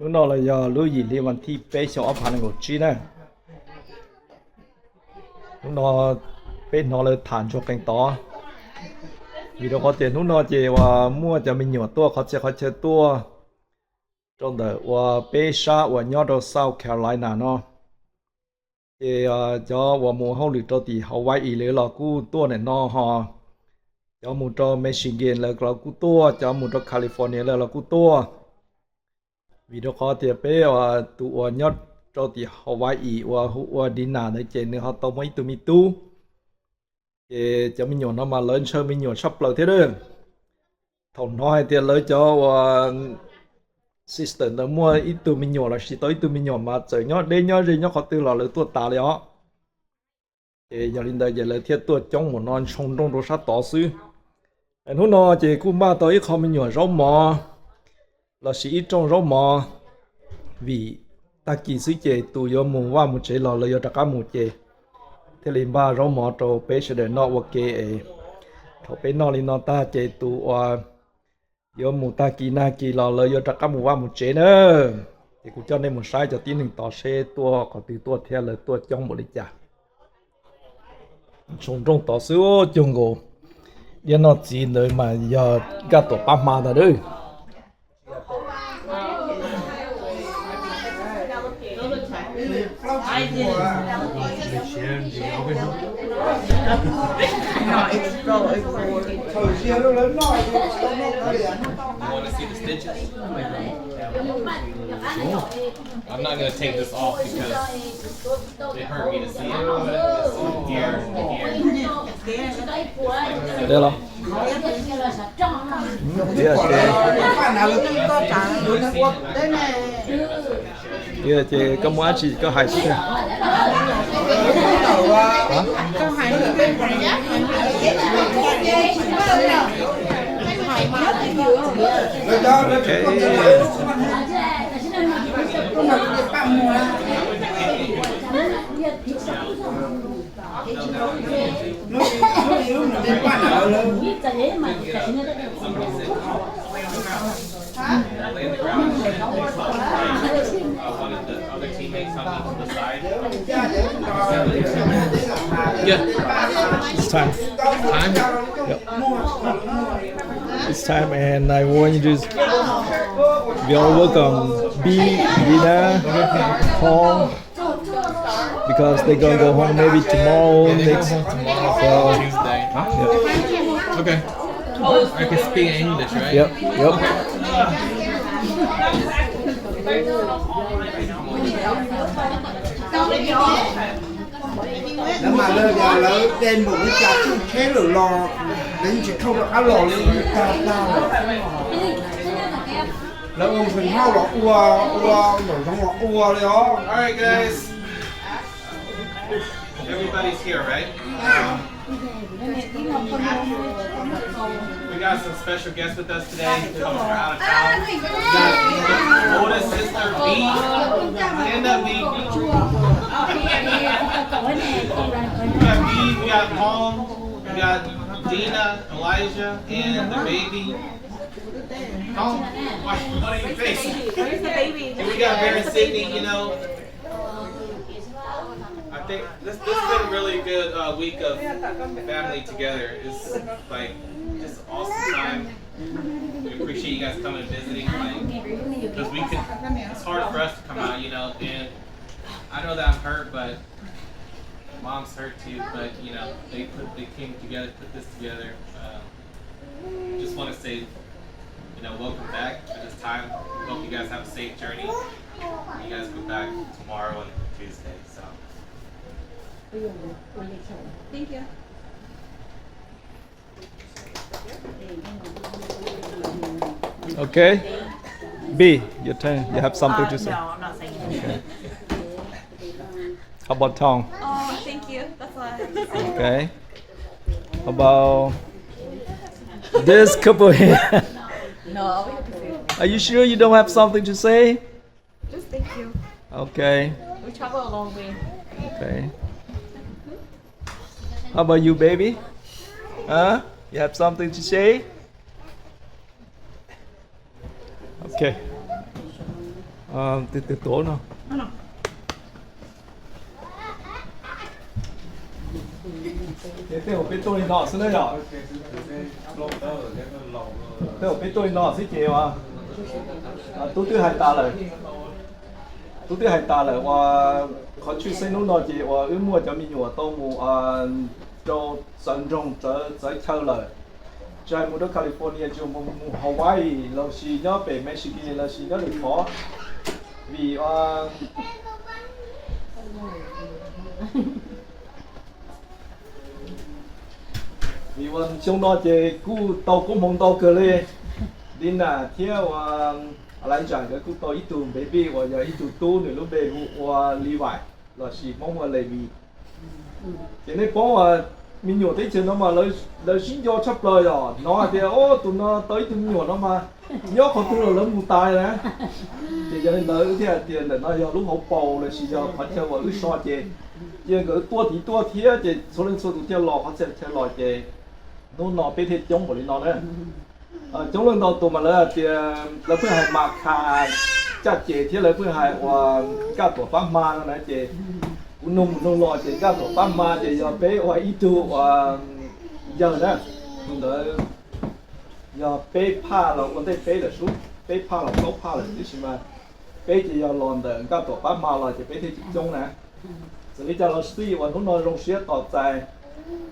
Hnub no los yog lub yim hli vas thib peb xyoo ob phav nees nkaum tsib na. Hnub no peb hnov lawv tham ntsuag qees tod, vim rau qhov tias hnub no ces uas muaj cov me nyuam tuaj qhov txhia qhov chaw tuaj rau ntawm uas peb sab uas nyob rau South Carolina no. Ces cov uas mus hauj lwm rau tim Hawaii lawv los kuj tuaj ntawm no ho, cov mus rau Michigan lawv los kuj tuaj, cov mus rau California lawv los kuj tuaj. Vim rau qhov tias peb tus uas nyob rau tim Hawaii uas hu ua Dina ntawd ces nws ho tau muaj ib tug me tub. Ces cov me nyuam no mas lawv ntshaw me nyuam tshaj plaws thiab. Thaum hnov hais tias lawv cov uas sister ntawd muaj ib tug me nyuam los sis tau ib tug me nyuam mas txawm nyob deb nyob ze nyob qhov twg los lawv tuaj tas li os. Ces yog li ntawd ces lawv thiaj tuaj coob mus no ntshoo nrooj rau sab tod xwb. Hnub no ces kuj npaj tau ib qho me nyuam zaub mov los sis ib rooj zaub mov, vim tag kis xwb ces tus yuav mus vaj mus tsev los lawv yuav rov qab mus ces thiaj li npaj zaub mov rau peb sawv daws noj ua ke es thaum peb noj li no tag ces tus uas yuav mus tag kis nag kis los lawv yuav rov qab mus vaj mus tsev na. Ces kuv coj nej mus saib cov tib neeg tod seb tuaj qhov twg tuaj thiab lawv tuaj coob npaum li cas. Ntshoo nrooj tod xwb cuag nkaus diab noj txiv ntawd mas yog Nkaj Tuam pab hma ntag. You want to see the stitches? I'm not going to take this off because they hurt me to see it. Here, here. Tiag ces, tiag ces koj muaj dab tsi koj hais xwb tiag. Yeah. It's time. Time? Yep. It's time, and I want you to, you are welcome. B, Dina, Paul, because they're gonna go home maybe tomorrow, next. So, Tuesday. Yeah. Okay. I can speak in English, right? Yep, yep. Lawv mas lawv, lawv de npaum li cas txuj tsheb lawm los lawv yeej tsis thauj rov qab los li, tag tag lawm. Lawv ua nphoos hauj los ua, ua nraum zoov los ua li os. All right, guys. Everybody's here, right? Um, we got some special guests with us today. Some of them are out of town. We got the oldest sister, B. Stand up, B. We got B, we got Paul, we got Dina, Elijah, and the baby. Paul, why, what are you facing? Where's the baby? And we got Baron Sydney, you know. I think this, this has been a really good uh, week of family together. It's like just awesome time. We appreciate you guys coming and visiting. Like, because we could, it's hard for us to come out, you know. And I know that I'm hurt, but mom's hurt too. But you know, they put, they came together, put this together. Um, Just want to say, you know, welcome back for this time. Hope you guys have a safe journey. You guys go back tomorrow and Tuesday, so. Thank you. Okay. B, your turn. You have something to say? Uh, no, I'm not saying anything. Okay. How about Tom? Oh, thank you. That's all I have to say. Okay. How about this couple here? No, we have to say. Are you sure you don't have something to say? Just thank you. Okay. We travel a long way. Okay. How about you, baby? Huh? You have something to say? Okay. Tus twg tuav no? Ces tej uas peb tuaj li no xwb na yom. Tej uas peb tuaj li no xwb ces tub twb hais tas lawm. Tub twb hais tas lawm uas qhov tshwj xeeb hnub no ces uas wb muaj cov me nyuam tau mus rau txawv nroog txawv chaw lawm. Tsis hais mus rau California, tsis mus Hawaii los sis nyob pem Michigan los sis nyob lwm qhov, vim vim uas xyoo no ces kuj tau koob hmoov ntau kawg li. Dina thiab uas Elijah nkawd kuj tau ib tug baby uas yog ib tug tub, nws lub npe hu ua Levi los sis Hmoob hu ua Levi. Ces nej paub me nyuam teb chaws no mas lawv sib nco tshaj plaws, yog hnov hais tias o tus no tau ib tug me nyuam no mas nyob qhov twg los lawv mus tas na. Ces yog li ntawd wb thiaj hais tias ntawm no yog lub hauv paus los sis yog qhov chaw uas wb so ces cia nkawd tuaj tiv tuaj thiab ces txhua leej txhua tus thiaj los qhov txhia chaw los ces hnub no peb thiaj coob npaum li no na. Coob leej ntau tus mas lawv hais tias lawv pheej hais Mas Khas caj ces thiab lawv pheej hais uas Nkaj Tuam pab hma no na ces kuv nug mus nug los ces Nkaj Tuam pab hma ces yog peb ua ib tug uas yawg na, tus ntawd yog peb phaj los ua ntej peb lawm sub, peb phaj los plaub phaj lawm tiam sis mas peb ces yog los ntawm Nkaj Tuam pab hma los ces peb thiaj coob na. Txawm li cas los xij uas hnub no zoo siab tos txais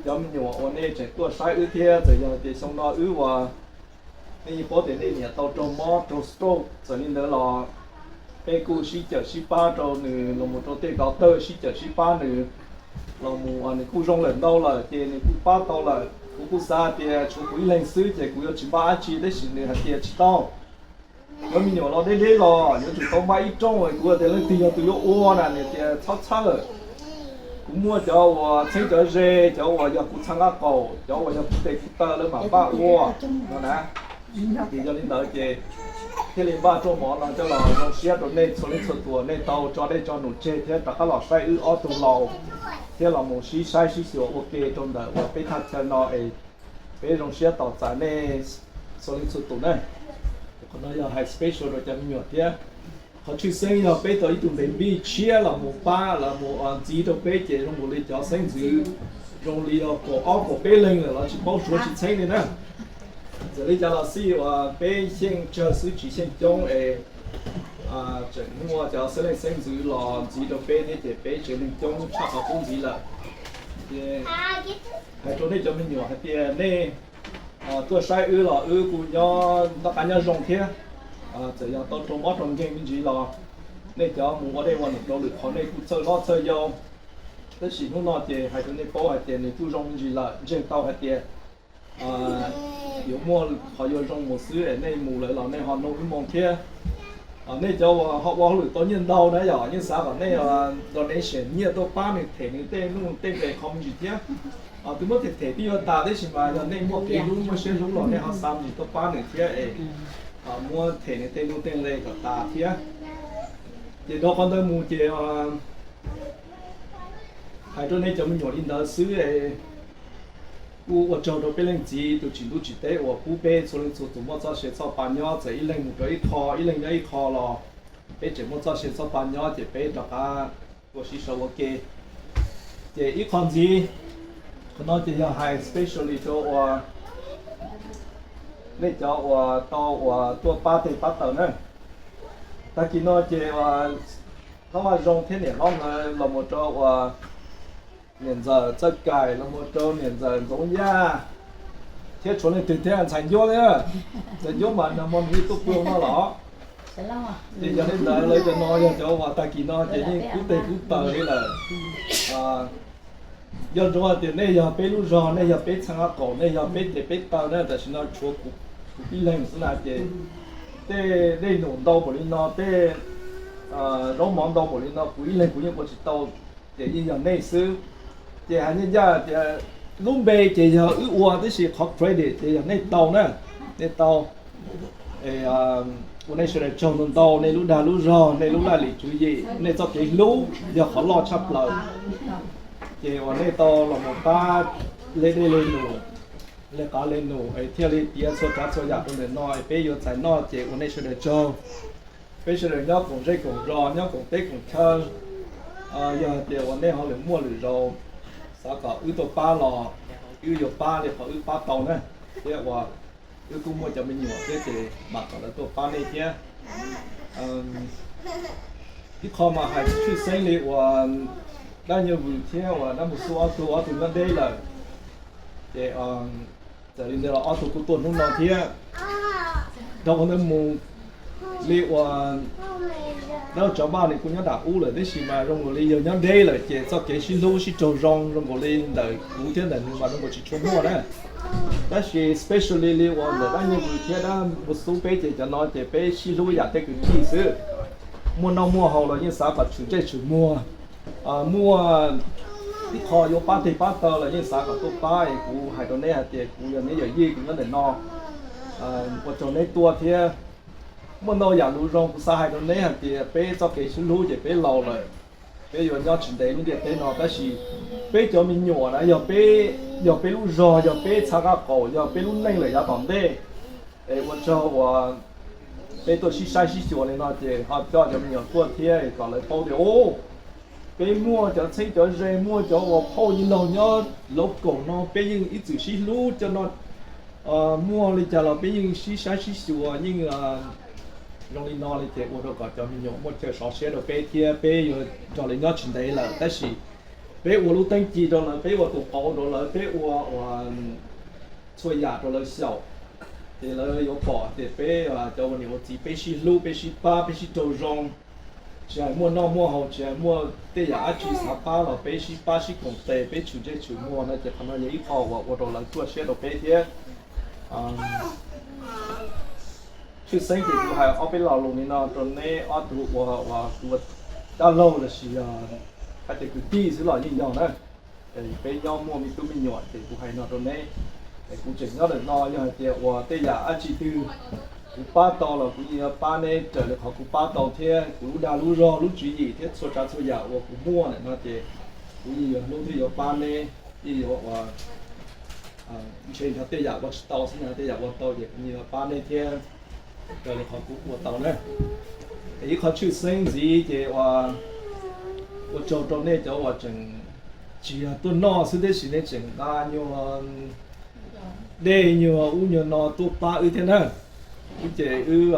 cov me nyuam uas nej tseem tuaj saib wb thiab txawm yog tias xyoo no wb uas nej yeej paub tias nej niam tau raug mob raug stroke, txawm li ntawd los peb kuj sib cawm sib pab rau nws los mus rau tej doctor sib cawm sib pab nws los mus nws kuj zoo lawm ntau lawm ces nws kuj pab tau lawm. Kuv kuj xav tias tshuav kuv ib leeg xwb ces kuv yuav tsis npaj dab tsi tab sis nws hais tias tsis tau, cov me nyuam los deb deb los yuav tsum tau npaj ib rooj, kuv tias leej twg yog tus yuav ua na, nws tias txhob txhawj, kuv muaj cov uas txheeb cov ze, cov uas yog kuv txhab nqaj qaum, cov uas yog kuv tes kuv taw lawv mam npaj ua no na. Ces yog li ntawd ces thiaj li npaj rooj mov no coj los zoo siab rau nej txhua leej txhua tus, nej tau tso dej tso num tseg thiab rov qab los saib wb ob tug laus thiab los mus sib saib sib xyuas ua ke rau ntawm uas peb thaj chaw no es peb zoo siab tos txais nej txhua leej txhua tus na. Qhov no yog hais special rau cov me nyuam thiab. Qhov tshwj xeeb yog peb tau ib tug baby tshiab los mus pab los mus ntxiv rau peb ces zoo nkaus li cov xeeb ntxwv zoo li yog kaum ob kaum peb leeg lawm los tsis paub suav tsis txheeb li na. Txawm li cas los xij uas peb xyeej tsawg xwb tsis xyeej coob es tseem muaj cov xeeb leej xeeb ntxwv los ntxiv rau peb thiab ces peb tsev neeg coob tshaj qhov qub ntxiv lawm. Ces hais rau nej cov me nyuam hais tias nej tuaj saib wb los wb kuj nyob noj qab nyob zoo thiab. Txawm yog tau raug mob raug nkeeg me ntsis los nej cov mus ua dej ua num rau lwm qhov nej kuj txhawj hlob txhawj yau. Tab sis hnub no ces hais rau nej paub hais tias nws kuj zoo me ntsis lawm, ntseeg tau hais tias yuav muaj qhov yuav zoo mus xwb es nej mus lawm los nej ho nug wb moo thiab. Nej cov uas ho ua hauj lwm tau nyiaj ntau na yom, yeej xav kom nej donation nyiaj tuaj pab nws them nws tej nuj tej nqes qhov me ntsis thiab. Twb muab them them twb yuav tas tab sis mas yog nej muaj kev hlub muaj siab hlub los nej ho xa me ntsis tuaj pab nws thiab es muab them nws tej nuj tej nqes kom tas thiab. Ces dhau qhov ntawd mus ces hais rau nej cov me nyuam li ntawd xwb es kuj ua tsaug rau peb leej txiv tus tsim ntuj tsim teb uas pub peb txhua leej txhua tus muaj txoj sia txoj pa nyob, txawm ib leeg mus rau ib qho ib leeg nyob ib qho los peb tseem muaj txoj sia txoj pa nyob ces peb rov qab ua siv sau ua ke. Ces ib qho ntxiv, qhov no ces yog hais specially rau uas nej cov uas tau uas tuaj pab tej pab taws na. Tag kis no ces uas hlob Vaj Zoo thiab niam hlob nkawd los mus rau uas niam ntxawm Txawj Kaim los mus rau niam ntxawm Ntxoov Yaj thiab tshuav leej twg thiab, ntxhais Ncuab thiab. Ntxhais Ncuab mas nag hmo nws yeej tuaj pw no los. Ces yog li ntawd lawv cov no yog cov uas tag kis no ces yeej kub teg kub taw li lawm. Yog ntsoov hais tias nej yog peb lub zog, nej yog peb txhab nqaj qaum, nej yog peb tes peb taw na, tam sim no tshuav kuv ib leeg xwb na ces tej dej num ntau npaum li no, tej zaub mov ntau npaum li no kuv ib leeg kuv yeej ua tsis tau, ces yeej yog nej xwb. Ces hais ncaj ncaj tias lub npe ces yog wb ua tab sis qhov credit ces yog nej tau na, nej tau. Ua nej sawv daws tsaug ntau ntau, nej lub dag lub zog, nej lub laj lim tswv yim, nej txoj kev hlub yog qhov loj tshaj plaws. Ces uas nej tau los mus pab le dej le num, le qav le num es thiaj li tiav txhua tsav txhua yam rau ntawm no es peb yuav txais noj ces ua nej sawv daws tsaug. peb sawv daws nyob koom zej koom zos, nyob koom teb koom chaw, yog hais tias uas nej ho lwm muaj lwm zaus xav kom wb tuaj pab los, wb yuav pab li qhov wb pab tau na, thiab uas wb kuj muaj cov me nyuam thiab ces mam kom lawv tuaj pab nej thiab. Ib qho mas hais tshwj xeeb li uas dab nyuag Vwm thiab uas dab Mus Xub ob tug, ob tug nyob deb lawm, ces txawm li ntawd los ob tug kuj tuaj hnub no thiab. Dhau qhov ntawd mus li uas dab Tsov Vaj nws kuj nyob nram ub lawm, tab sis mas zoo nkaus li yog nyob deb lawm ces txoj kev sib hlub sib raug zoo zoo nkaus li ntawm kuv thiab ntawm nws mas zoo nkaus tsis tshua muaj na. Tab sis specially li uas ntawm dab nyuag Vwm thiab dab Mus Xub peb ces cov no ces peb sib hlub yam tej kwv tij xwb. Muaj noj muaj haus los yeej xav kom tshwm ntsej tshwm muag. Muaj ib qho yuav pab teg pab taw los yeej xav kom tuaj pab. Kuv hais rau neb hais tias kuv yog neb yawm yij, kuv nyob ntawm no, ua tsaug neb tuaj thiab. Muaj ntau yam lus zoo kuv xav hais rau neb hais tias peb txoj kev sib hlub ces peb laus lawm, peb yuav nyob tsis ntev lub ntiaj teb no, tab sis peb cov me nyuam na yog peb, yog peb lub zog, yog peb txha qab qaum, yog peb lub neej lawm yav tom ntej. Es ua tsaug uas peb tuaj sib saib sib xyuas li no ces ho coj cov me nyuam tuaj thiab kom lawv paub tias peb muaj cov txheeb cov ze, muaj cov uas phauj yij laug nyob lauj kaum no peb yeej ib txwm sib hlub cov no. Muaj li cas los peb yeej sib saib sib xyuas, yeej zoo li no li ces ua rau kom cov me nyuam muaj chaw sov siab rau peb thiab peb yuav nrog lawv nyob tsis ntev lawm, tab sis peb ua lub teeb ci rau lawv, peb ua tus qauv rau lawv, peb ua uas txhua yam rau lawv xyaum, ces lawv yuav pom tias peb cov ua niam ua txiv peb sib hlub, peb sib pab, peb sib raug zoo. Tsis hais muaj noj muaj haus, tsis hais muaj tej yam dab tsi xav pab los peb sib pab sib koom tes, peb tshwm ntsej tshwm muag no ces qhov no yog ib qho uas ua rau lawv tuaj siab rau peb thiab. Tshwj xeeb ces kuv hais ob peb lo lus li no rau neb ob tug uas, uas kuv ua dab laug lossis yog hais tias kwv tij xwb los yeej yog na. Peb nyob muaj me tub me nyuam ces kuv hais no rau neb. Es kuv tseem nyob ntawm no, yog hais tias uas tej yam dab tsi twg kuv pab tau los kuv yeej yuav pab neb raws li qhov kuv pab tau thiab kuv lub dag lub zog lub tswv yim thiab txhua tsav txhua yam uas kuv muaj ntawm no ces kuv yeej yuav hlub thiab yuav pab neb, yeej yuav ua ntshe yog tej yam ua tsis tau xwb, yog tej yam ua tau ces kuv yeej yuav pab neb thiab raws li qhov kuv ua tau na. Es ib qho tshwj xeeb ntxiv ces ua, ua tsaug rau nej cov uas tseem tsis yog tuaj noj xwb tab sis nej tseem nqa nyuag dej nyuag ub nyuag no tuaj pab wb thiab na. Wb ces wb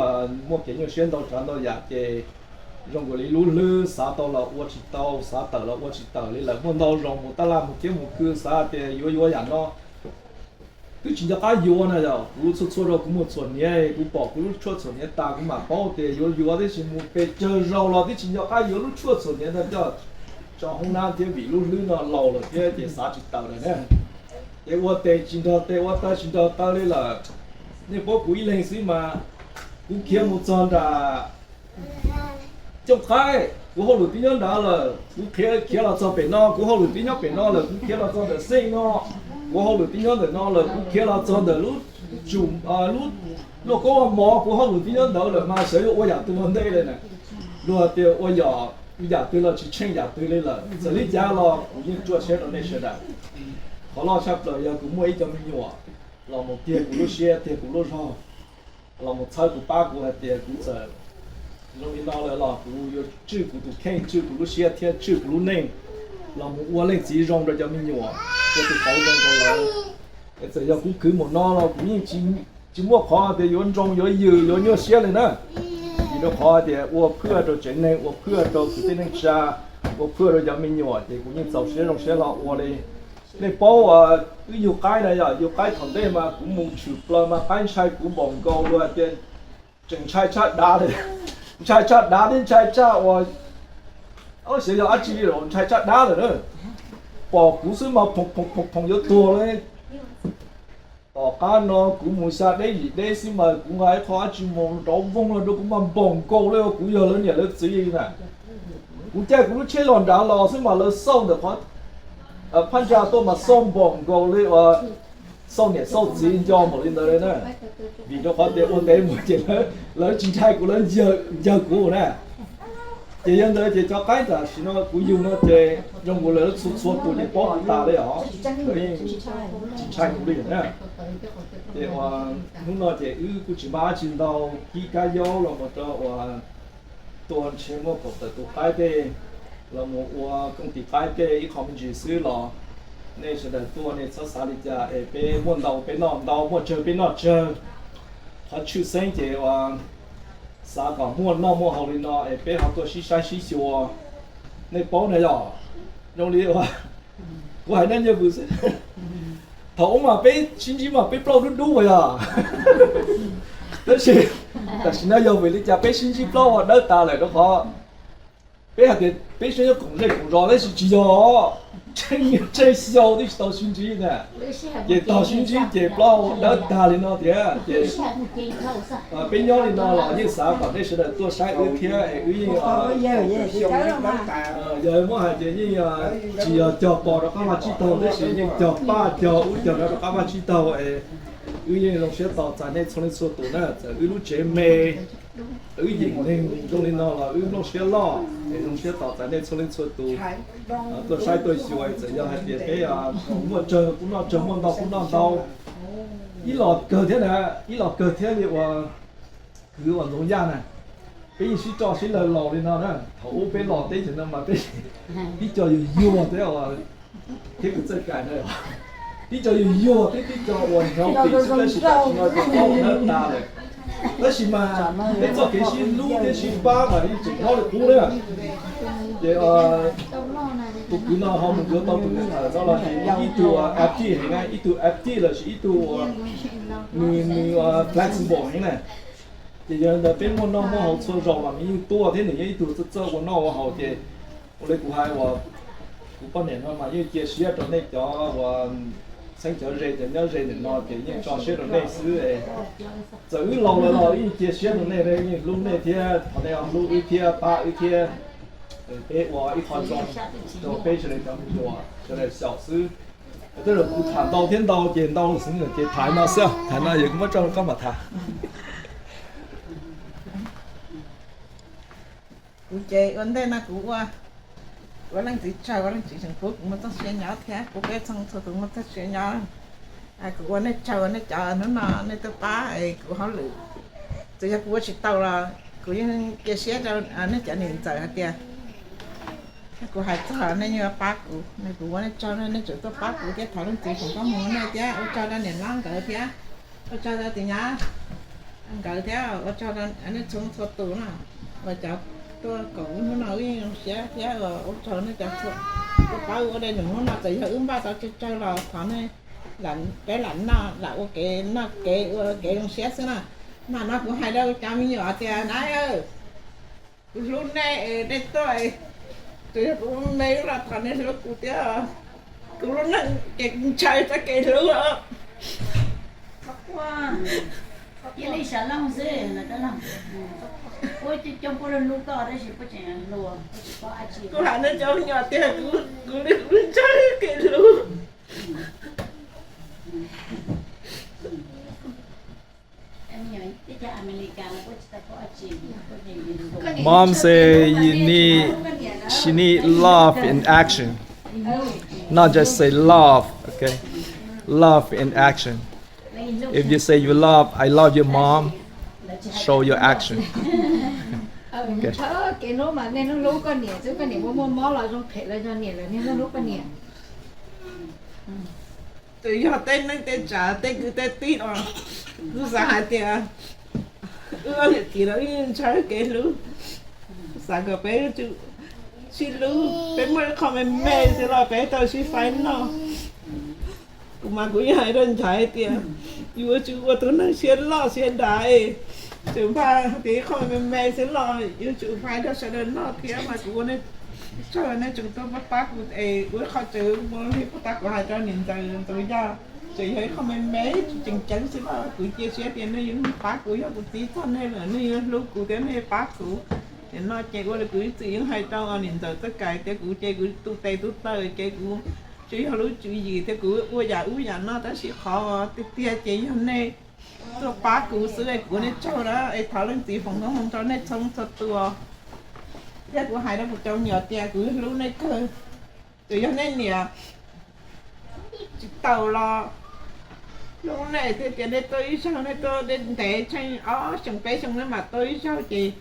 muaj kev nyuaj siab ntau tsav ntau yam ces zoo nkaus li lub hlwb xav tau los ua tsis tau, xav tawm los ua tsis tawm li lawm. Muaj ntau zaus mus tab laj mus kiab mus kwv xav tias yuav yuav yam no twb tsis nco qab yuav na yom. Kuv txhua txhua zaus kuv mus txhuam hniav, kuv pom kuv lub tshuaj txhuam hniav tas kuv mam paub tias yuav yuav, tab sis mus pes tsawg zaus los twb tsis nco qab yuav lub tshuaj txhuam hniav ntawd coj tso hoob nab thiab vim lub hlwb no laus lawm thiab ces xav tsis tawm lawm na. Ces ua tes tsis nrog tes, ua taw tsis nrog taw li lawm. Nej paub kuv ib leeg xwb mas kuv khiav mus txog nram cooj qaib, kuv hauj lwm twb nyob nrad lawm, kuv khiav los txog pem no, kuv hauj lwm twb nyob pem no lawm, kuv khiav los txog ntawm xeej no, kuv hauj lwm twb nyob ntawm no lawm, kuv khiav los txog ntawm lub tsum, lub lauj kaub mov, kuv hauj lwm twb nyob ntawd lawm mas xyov yuav ua yam twg ua ntej li na. Luag tias ua yam, yam twg los tsis tsheej yam twg li lawm. Txawm li cas los kuv yeej ruaj siab rau nej sawv daws. Qhov loj tshaj plaws yog kuv muaj ib co me nyuam los mus tiag kuv lub siab tiag kuv lub zog, los mus txhawb kuv pab kuv hais tias kuv txawm zoo li no lawm los kuv yuav tswj kuv tus kheej, tswj kuv lub siab thiab tswj kuv lub neej los mus ua leej txiv zoo rau cov me nyuam, ua tus qauv zoo rau lawv. Es txawm yog kuv khwv mus no los kuv yeej tsis muaj qhov tias yuav nroo yuav yws yuav nyuaj siab li na. Vim rau qhov tias ua phwaj rau tsev neeg, ua phwaj rau kwv tij neej tsa, ua phwaj rau cov me nyuam ces kuv yeej txaus siab zoo siab los ua li. Nej paub wb yug qaib na yom, yug qaib thaum ntej mas kuv mus tshwm plaws mas qaib ntshai kuv npaum nkaus li tias tseem ntshai tshaj dav li, ntshai tshaj dav thiab ntshai tshaj uas xyov yog dab tsi li los ntshai tshaj dav lawm na. Pom kuv xwb mas phoom phoom phoom phoom yuav tuag li. Tom qab no kuv mus xya deb yim deb xwb mas kuv nqa ib qho dab tsi mus nrov voog los rau kuv mas npaum nkaus li uas kuv yog lawv niam lawv txiv na. Kuv caij kuv lub tsheb los nrad los xwb mas lawv xauj ntawm qhov phab ntsa tuaj mas xauj npaum nkaus li uas xauj niam xauj txiv nco npaum li ntawd li na. Vim rau qhov tias ua ntev mus ces lawv tsis ntshai kuv, lawv ncawg kuv na. Ces yog ntawd ces cov qaib tam sim no kuv yug no ces zoo nkaus lawv txhua txhua tus ces paub kuv tas li os, lawv yeej tsis ntshai kuv li na. Ces ua hnub no ces wb kuj tsis npaj dab tsi ntau, kib kab yaub los mus rau uas Tuaj ntshe muaj kaum tawm tus qaib tej los mus ua koom tis qaib tej ib qho me ntsis xwb los nej sawv daws tuaj nej txhob xav li cas es peb muaj ntau peb noj ntau, muaj tsawg peb noj tsawg. Qhov tshwj xeeb ces uas xav kom muaj noj muaj haus li no es peb ho tuaj sib saib sib xyuas. Nej paub na yom, zoo li uas kuv hais nej nyiaj vwm xwb. Thaum ub mas peb sib ntsib mas peb plaub dub dub yog, tab sis tam sim no yog vim li cas peb sib ntsib plaub ua dawb tas lawm rau qhov peb hais tias peb sib nyob koom zej koom zos tab sis tsis yog, tsheej xyoo twb tsis tau sib ntsib na. Ces tog sib ntsib ces plaub dawb tag li no tiag ces peb nyob li no los yeej xav kom nej sawv daws tuaj saib wb thiab es wb yeej, yog muab hais tias yeej tsis yog cog pos rov qab vaj tsib taug tab sis yeej cog paj cog ub cog no rov qab vaj tsib taug es wb yeej zoo siab tos txais nej txhua leej txhua tus na. Txawm wb lub tsev me, wb yeem neeg zoo li no los wb nplooj siab loj es zoo siab tos txais nej txhua leej txhua tus tuaj saib tuaj xyuas. Txawm yog hais tias peb muaj tsawg kuj noj tsawg, muaj ntau kuj noj ntau. Ib los kawg thiab na, ib los kawg thiab li uas kwv uas Ntxoov Yaj na, peb yeej sib roj sib lawv laus li no na. Thaum ub peb los teb chaws no mas peb tib co yuag yuag thiab uas thiab kwv Txawj Kais na, tib co yuag yuag thiab tib co uas healthy xwb tab sis tam sim no ces plaub dawb tas lawm. Tab sis mas peb txoj kev sib hlub thiab sib pab mas yeej tseem nyob li qub na. Ces tus kwv no ho mus yuav tau tus kwv txawm no los ces ib tug active heev na, ib tug active lossis ib tug uas nws nws flexible heev na. Ces yog li ntawd peb muaj noj muaj haus txhua zaus mas nws yeej tuaj thiab nws yog ib tug txawj txawj ua noj ua haus ces ua li kuv hais uas kuv poj niam no mas yeej cia siab rau nej cov uas xeeb cov ze cov nyob ze ntawm no ces yeej tso siab rau nej xwb. Txawm wb laus lawm los wb yeej cia siab rau nej, yeej hlub nej thiab thov nej ho hlub wb thiab pab wb thiab. Peb ua ib qho zoo rau peb sawv daws cov me nyuam sawv daws xyaum xwb. Tej zaum kuv tham ntau thiab ntau ces ntau xwb ces tham no xwb, tham no yog kuv muab tso rau koj mam tham. Kuv ces ua ntej no kuv ua, kuv ua leej txiv tsawg ua leej txiv tseem pub kuv muaj txoj sia nyob thiab pub peb txhua tus muaj txoj sia nyob. Kuv ua nej tsawg ua nej cov hnub no nej tuaj pab kuv hauj lwm. Txawm yog kuv ua tsis tau los kuv yeej cia siab rau nej cov niam ntxawm hais tias kuv hais txog nej yeej pab kuv, kuv ua nej tsaug nej tseem tuaj pab kuv thiab thov leej txiv foom koob hmoov nej thiab ua tsaug rau niam hlob nkawd thiab ua tsaug rau tis nyab nkawd thiab ua tsaug nej txhua txhua tus na, uas cov tuaj koom wb hnub no wb yeej zoo siab thiab ua tsaug nej cov tuaj pab wb ua dej num hnub no. Txawm yog wb npaj tau tsawg tsawg los thov nej, peb lam noj lam ua kev noj kev ua kev zoo siab xwb na. Mas no kuv hais rau cov me nyuam tias na, kuv hlub nej, nej tuaj, txawm yog kuv me los thov nej hlub kuv thiab. Kuv lub neej ces kuv ntshaw txoj kev hlub. Cia li xav loj xwb, ua coob puab hlub koj tab sis puab tseem hlub, kuv hais nej cov me nyuam tias kuv li kuv ntshaw kev hlub. Mom say you need, she need love in action. Not just say love, okay? Love in action. If you say you love, I love you, mom, show your action. Okay. Txhob kev hlub mas nej hlub hlub koj niam xwb, koj niam muaj muaj mob los zoo phem los yog niam lawm nej hlub hlub koj niam. Txawm yog tej neej tej tsav tej kwv tej tij os, kuv xav hais tias wb ob niam txiv los wb ntshaw kev hlub. Kuv xav kom peb sib hlub, peb muaj ib qho me me xwb los peb tau sib faib noj. Kuv mas kuv yeej hais rau Nchaiv hais tias yus yuav tsum ua tus neeg siab loj siab dav, tseem npaj tias ib qho me me xwb los yuav tsum faib rau sawv daws noj thiab. Mas kuv ua nej tsaug nej tseem tuaj pab pab kuv es ua ib qho tsev ua li puag ta kuv hais rau niam ntxawm Ntxoov Yaj, tseem yog ib qho me me tseem ceeb xwb los kuv cia siab tias nej yuav pab kuv, yog kuv txib txog nej lawm nej yuav hlub kuv thiab nej pab kuv. Nim no ces ua li kuv ib txwm yeej hais rau niam ntxawm Txawj Kais tias kuv ces kuv tu tes tu taw ces kuv tsuas yog lub tswv yim thiab kuv ua yam ub yam no tab sis qhov tiag tiag ces yog nej tuaj pab kuv xwb es kuv ua nej tsaug na es thov leej txiv foom koob hmoov rau nej txhua txhua tus. Thiab kuv hais rau kuv cov me nyuam tias kuv hlub nej kawg. Txawm yog nej niam tsis tau los hlub nej thiab tias nej tuaj ib zaug nej tuaj ntev tsheej ob xyoo peb xyoo nej mam tuaj ib zaug ces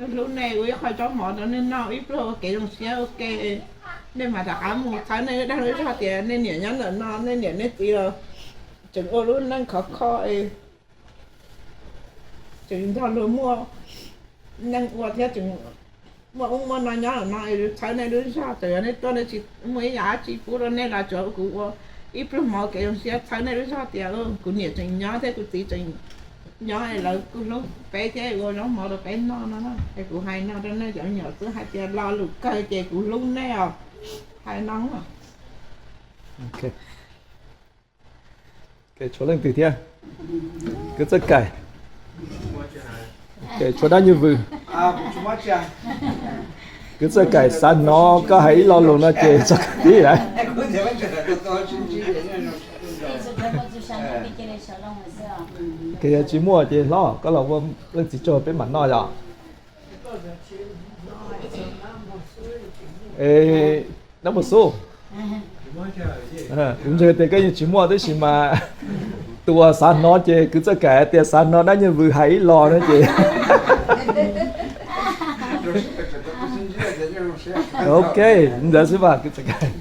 Hlub nej, ua ib qho zaub mov rau nej noj, ib pluag ua kev zoo siab ua ke. Nej mam rov qab mus txhawb nej lub dag lub zog tias nej niam nyob ntawm no, nej niam nej txiv los tseem ua lub neej khov kho, tseem nrog luag muaj neej ua thiab tseem muaj ub muaj no nyob ntawm no, txhawb nej lub zog. Txawm yog nej tuaj nej tsis muaj ib yam dab tsi pub rau nej los tsuav kuv ua ib pluag mov kev zoo siab txhawb nej lub zog tias kuv niam tseem nyob thiab kuv txiv tseem nyob, lawv kuj hlub peb thiab ua zaub mov rau peb noj no na. Es kuv hais no rau nej cov me nyuam xwb, hais tias lo lus kawg ces kuv hlub nej os. Hais no. Tshuav leej twg thiab? Kwv Txawj Kaim. Tshuav dab Nyiaj Vwm. Kwv Txawj Kaim xav hnov koj hais ib lo lus no ces txog koj tib lawm. Yog tsis muaj ces hlob koj los ua leej txiv tsaug peb mam noj yom. Nab Mus Xub, kuv ntseeg tias koj yeej tsis muaj tab sis mas tus uas xav hnov ces Kwv Txawj Kaim hais tias xav hnov dab Nyiaj Vwm hais ib lo no ces ok, ntawd xwb mas Kwv Txawj Kaim.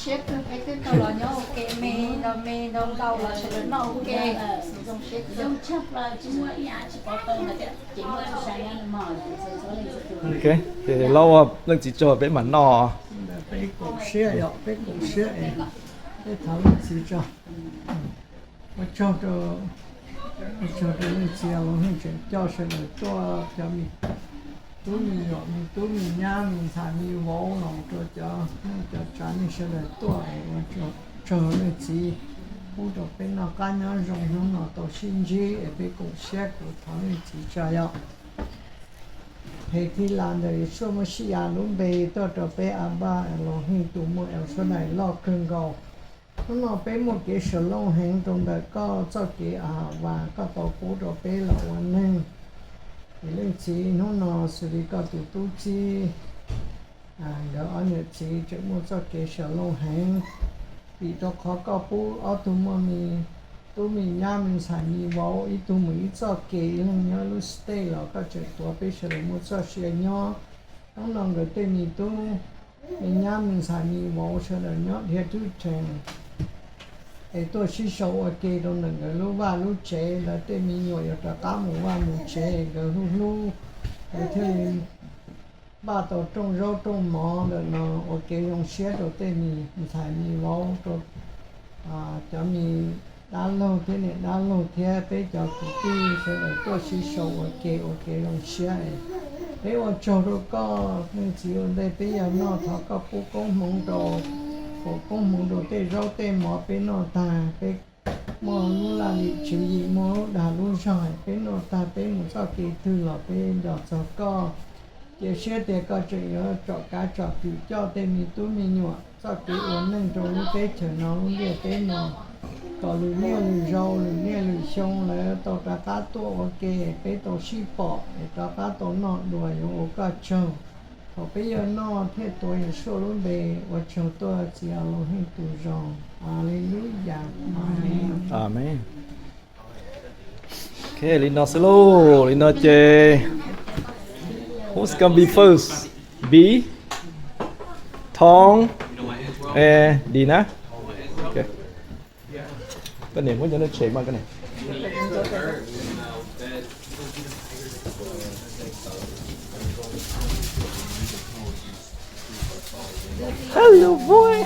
Ces los ua leej txiv tsaug peb mam noj. Peb koom siab, peb koom siab, peb thov leej txiv tsaug. Ua tsaug rau, ua tsaug rau leej txiv los yeej tseem coj sawv daws tuaj, cov me tub me nyuam, me tub me nyab, me ntxhais me vauv los rau cov neej cov tsav nej sawv daws tuaj es ua tsaug leej txiv pub rau peb noj qab nyob zoo hnub no tau sib ntsib es peb koom siab, kuv thov leej txiv tsaug yom. Phem Thij Las ntawm Yeshua Moshiach lub npe tuaj rau peb Ab Npaj Elohim tus muaj El Shaddai loj kawg nkaus. Hnub no peb muaj kev sawv looj heev rau ntawm koj txoj kev Ahava koj tau pub rau peb los ua neeg. Es leej txiv, hnub no xws li koj tus tub txib nkawd ob niam txiv tseem muaj txoj kev sawv looj heev, vim rau qhov koj pub ob tug muaj me tub me nyab me ntxhais me vauv ib tug mus ib txoj kev, ib leeg nyob lub state los koj tseem tuav peb sawv daws muaj txoj sia nyob. Hnub no nkawd tej me tub me nyab me ntxhais me vauv sawv daws nyob dhia thwb theem es tuaj sib sau ua ke rau ntawm nkawd lub vaj lub tsev, lawv tej me nyuam yuav rov qab mus vaj mus tsev, nkawd hlub hlub, nkawd thiaj li npaj tau rooj zaub rooj mov ntawm no ua kev zoo siab rau tej me ntxhais me vauv, rau cov me dab laug thiab niam dab laug thiab peb cov kwv tij sawv daws tuaj sib sau ua ke ua kev zoo siab. Peb ua tsaug rau koj, leej txiv ua ntej peb yuav noj thov koj pub koob hmoov rau, foom koob hmoov rau tej zaub tej mov peb noj tag, peb muaj lub laj lim tswv yim, muaj lub dag lub zog, peb noj tag peb mus txoj kev twg los peb nco txog koj. Cia siab tias koj tseem yuav tsom kav tsom kwm coj tej me tub me nyuam txoj kev ua neej rau lub teb chaws no lub ntiaj teb no, kom lwm niaj lwm zaus lwm niaj lwm xyoo lawv tau rov qab tuaj ua ke, peb tau sib pom es rov qab tau noj dua yuav ua koj tsaug. Thaum peb yuav noj thiaj tuav Yeshua lub npe ua tsaug tuaj txiv Elohim tus zoo. Aleluyas. Amees. Ok, li no xwb lauj, li no ces who's gonna be first? B, Thong, and Dina. Ok. Koj niam muab cov no tshem mas koj niam. Hello boy.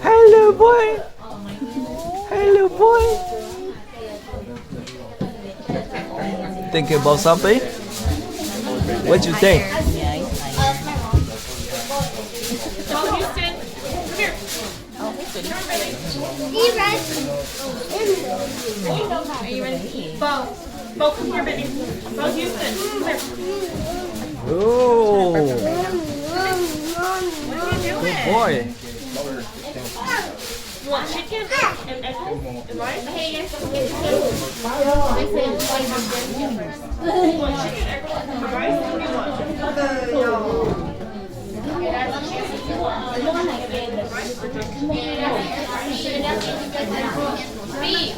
Hello boy. Hello boy. Thinking about something? What you think? Are you ready? Bo, Bo, come here, baby. Bo Houston, come here. Ooh. What are you doing? Good boy. You want chicken and egg rolls and rice? You want chicken, egg rolls, and rice? What do you want? Ai,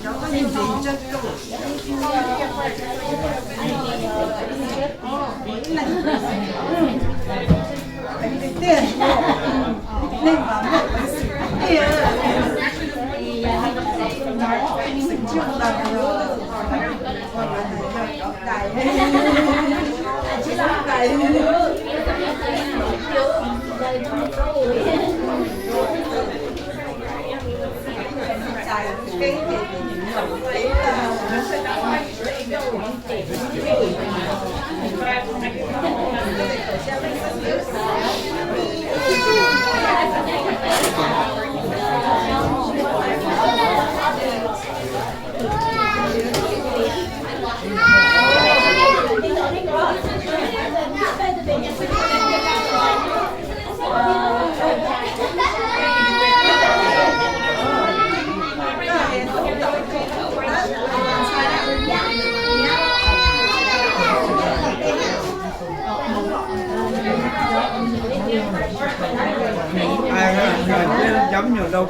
chấm nhiều đâu.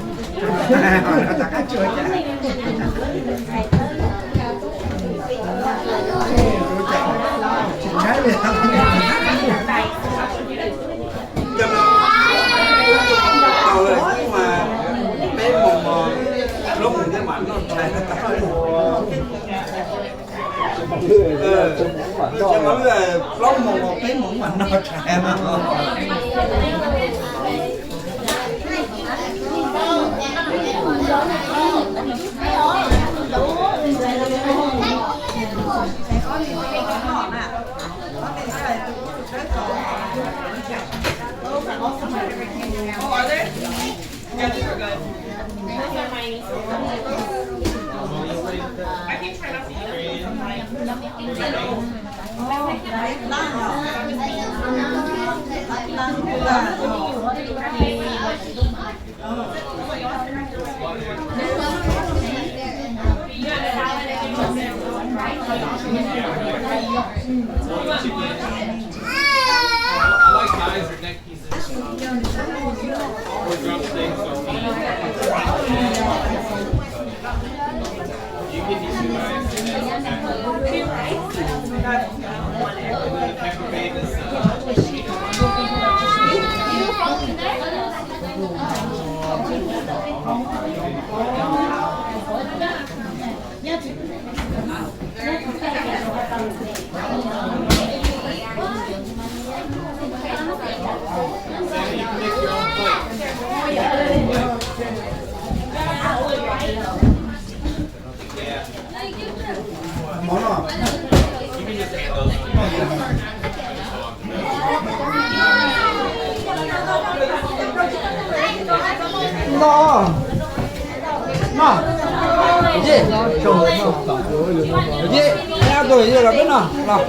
Hỏi nó ta cá chua chả. Chim nab li tau. Cov no tau lawm, mas peb mus mog, lub mus thiab mam noj tshais. Cov no plaub mus mog, peb mus mam noj tshais. Noj, noj, Yej, Yej, ab tug Yej los peb noj los.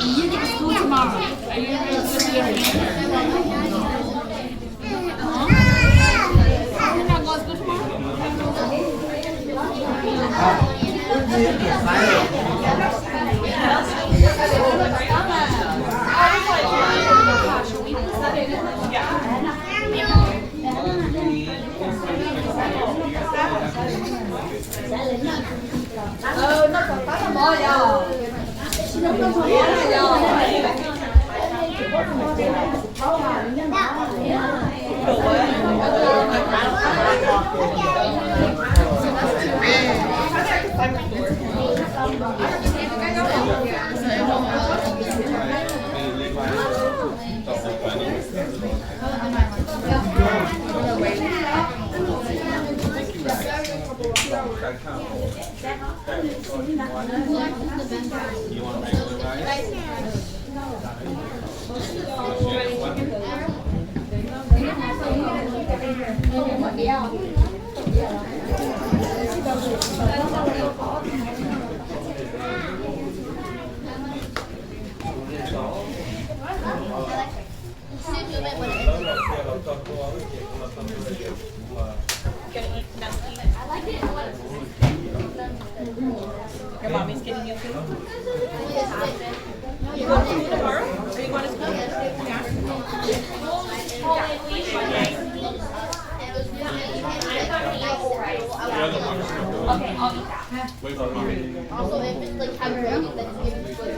You get to school tomorrow. Are you going to be here? You're not going to school tomorrow? Your mommy's getting you food? You going to school tomorrow? Are you going to school? Yeah. Okay, I'll eat that. Wait for mommy. Also, if it's like, I'm ready, then it's giving me good.